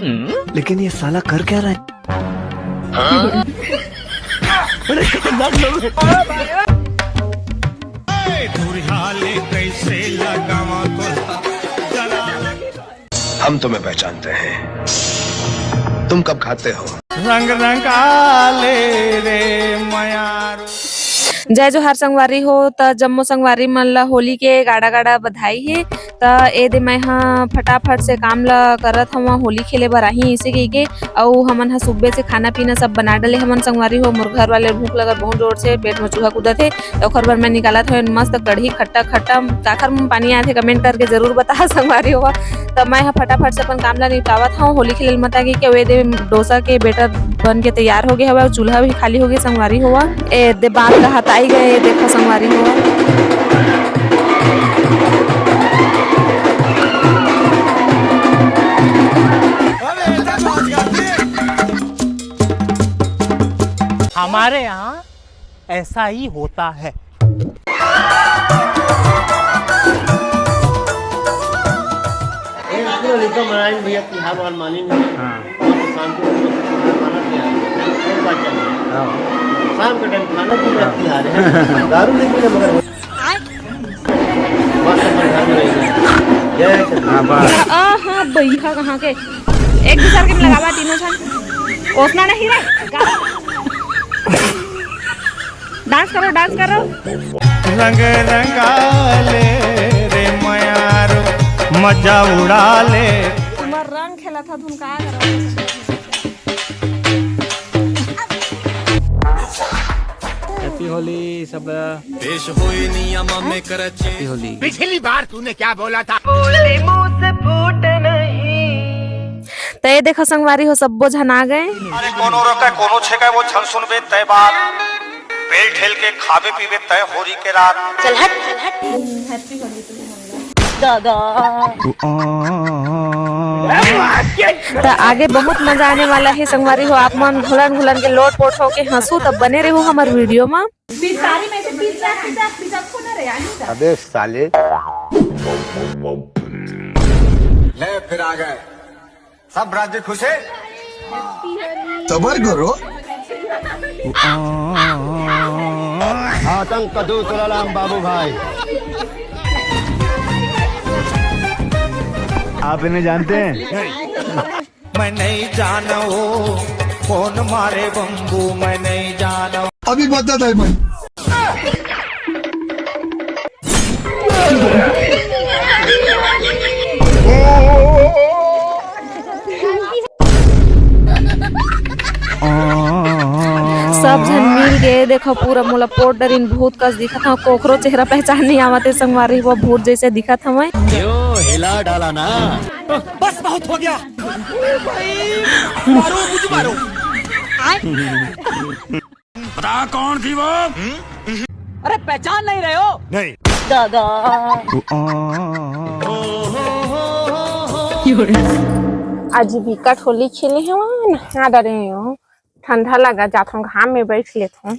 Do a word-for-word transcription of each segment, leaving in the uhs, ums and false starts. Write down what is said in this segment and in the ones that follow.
लेकिन ये साला कर क्या रहा है? हम तुम्हें पहचानते हैं, तुम कब खाते हो? रंग रंगाले रे मयारू। जय जोहार संगवारी हो। त जम्मो संगवारी मन ल होली के गाड़ा गाड़ा बधाई हे। त ए दे मैं ह फटाफट से काम ल करत हवं, होली खेले बर आही इसे कहिके। अउ हमन ह सुबह से खाना पीना सब बना डले हमन संगवारी हो। मोर घर वाले भूख लगत बहुत जोर से, पेट म चूहा कूदत हे, त ओखर बर मैं निकालत हवं मस्त कढ़ी खट्टा खट्टा। काखर मुंह पानी आथे, कमेंट करके जरूर बता संगवारी हो। त मैं ह फटाफट से अपन काम ला निपटावत हवं, होली खेले ल मत आगे के। ए दे डोसा के बैटर बन के तैयार हो गए हवय, चूल्हा भी खाली हो गए संगवारी हो। ए दे बात का हताई गए, ये देखो संगवारी हो। हमारे यहाँ ऐसा ही होता है। ए, पूरा लइका मनाइन भैया, तिहार वार मानिन। हाँ। शाम के पूरा तिहार मानत हे। कोई बात नहीं। हाँ। शाम के टाइम खाना पीना हाँ। तिहार है। दारू नहीं पीना मगर मस्त अपन घर में रहिए। जय छत्तीसगढ़। हाँ, बस। आ, हाँ, भैया कहाँ के? एक दूसर के लगावा तीनों झन। ओसना नहीं रे। गा- डांस करो, डांस करो। रंग रंगाले रे मयारो, मजा उड़ा ले। तुम्हार रंग खेला था, तुम का करो? Happy होली सब। पेश होई नियम में करचे। Happy होली। पिछली बार तूने क्या बोला था? बोले मुंह से फूट नहीं। त ये देखो संगवारी हो, सब्बो झन आ गए। अरे कोनो रोके, कोनो छेके, वो झन सुनबे तय बात। बेल ठेल के खाबे पीबे तय होरी के रात। चल हट, चल हट। दादा। त आगे बहुत मजा आने वाला है संगवारी हो। आप मन घुलन घुलन के लोट पोट होके हंसू, तब बने रहू हमर वीडियो में। पिचकारी में से पिज्जा, पिज्जा, पिज्जा खूब ना रे, आलू का। अबे साले। ले फिर आ गए। सब राज्य खुश है। सबर करो। आतंक का दूसरा नाम बाबू भाई। आप इन्हें जानते हैं? मैं नहीं जानो कौन मारे बम्बू, मैं नहीं जानो। अभी बता दे मैं। सब झन मिल के देखो, पूरा मोला पोट डरिन भूत कस दिखत हव। कोकरो चेहरा पहचान नहीं आवत हे संगवारी, वो भूत जैसे दिखत हवय। यो हिला डाला ना। बस बहुत हो गया। मारो मुझे मारो। बता कौन थी वो? अरे पहचान नहीं रहे हो? नहीं। दादा। आज विकट होली खेले हवं, नहा डरे हवं। ठंडा लगा, जाथों घाम में बैठ लेथों।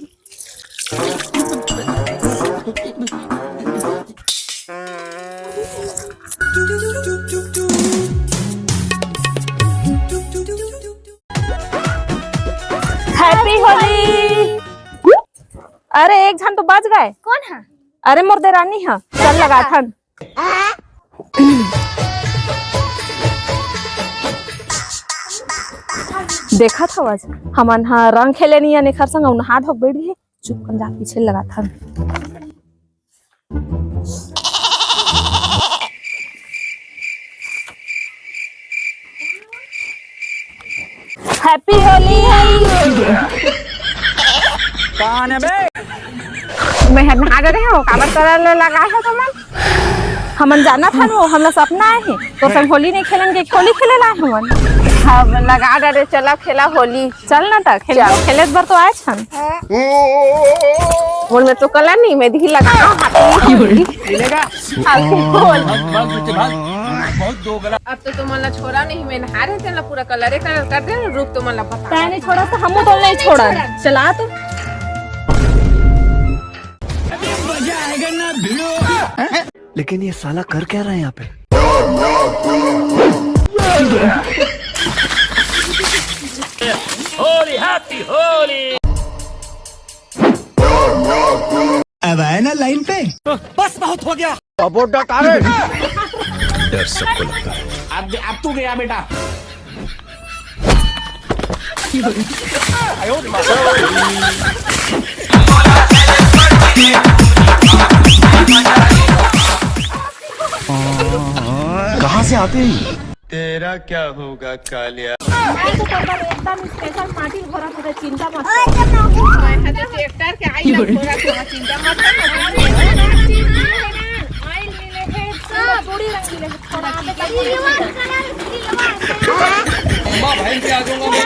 Happy होली। अरे एक झन तो बच गए। कौन है? अरे मोर देरानी है, चल लगाथन। देखत हवस, हमन ह रंग खेले नहीं आने खर संग, अउ नहा धोक बैठ गए। चुप कर जा, पीछे लगाथन। Happy होली। कौन है बे? मैं हर नहा डरे हवं, काबर कलर ल लगाए हो तुमन? हमन जानत हन वो, हमला सपना आए हे। तो संग होली नहीं खेलन के, होली खेले लाए हमन। हम लगा डरे, चला खेला होली। चल ना त, खेल, चल। खेले बर तो आए छन। मोर में तो कलर नहीं, मैं दिही लगा हाथ में। मिलेगा। हाथ में बोल। भाग, भाग, पीछे भाग। बहुत दो गला। अब तो तुमन ला छोड़ा नहीं, मैं नहा रहे, तेन ला पूरा कलरे कलर कर दे, रुक तुमन ला बता। तैं नहीं छोड़ा तो हमू तो नहीं छोड़ा। चला तू। लेकिन ये साला कर क्या रहा है यहाँ पे? हो गया। About the talent। डर सबको लगता है। अब अब तू गया बेटा। कहाँ से आते हैं? तेरा क्या होगा कालिया? मैं तो करबा एकदम special माटी घोरा पूरा चिंता मत कर। मैं तो ट्रैक्टर के आई ना घोरा पूरा चिंता मत कर। ऑयल मिले है, सब पूरी रंगीले है। थोड़ा आगे तक। अम्मा बहन के आ जाऊंगा मैं।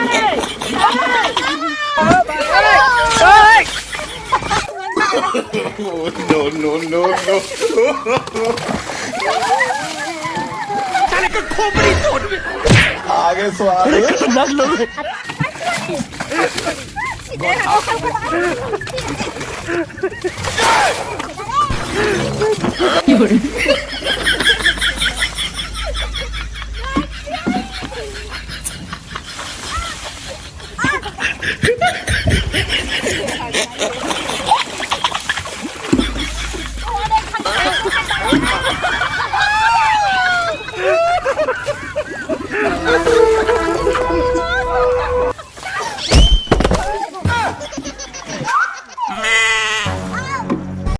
No, no, no, no। साले का खोपड़ी तोड़ दे। आगे स्वाद। खतरनाक लोग हैं।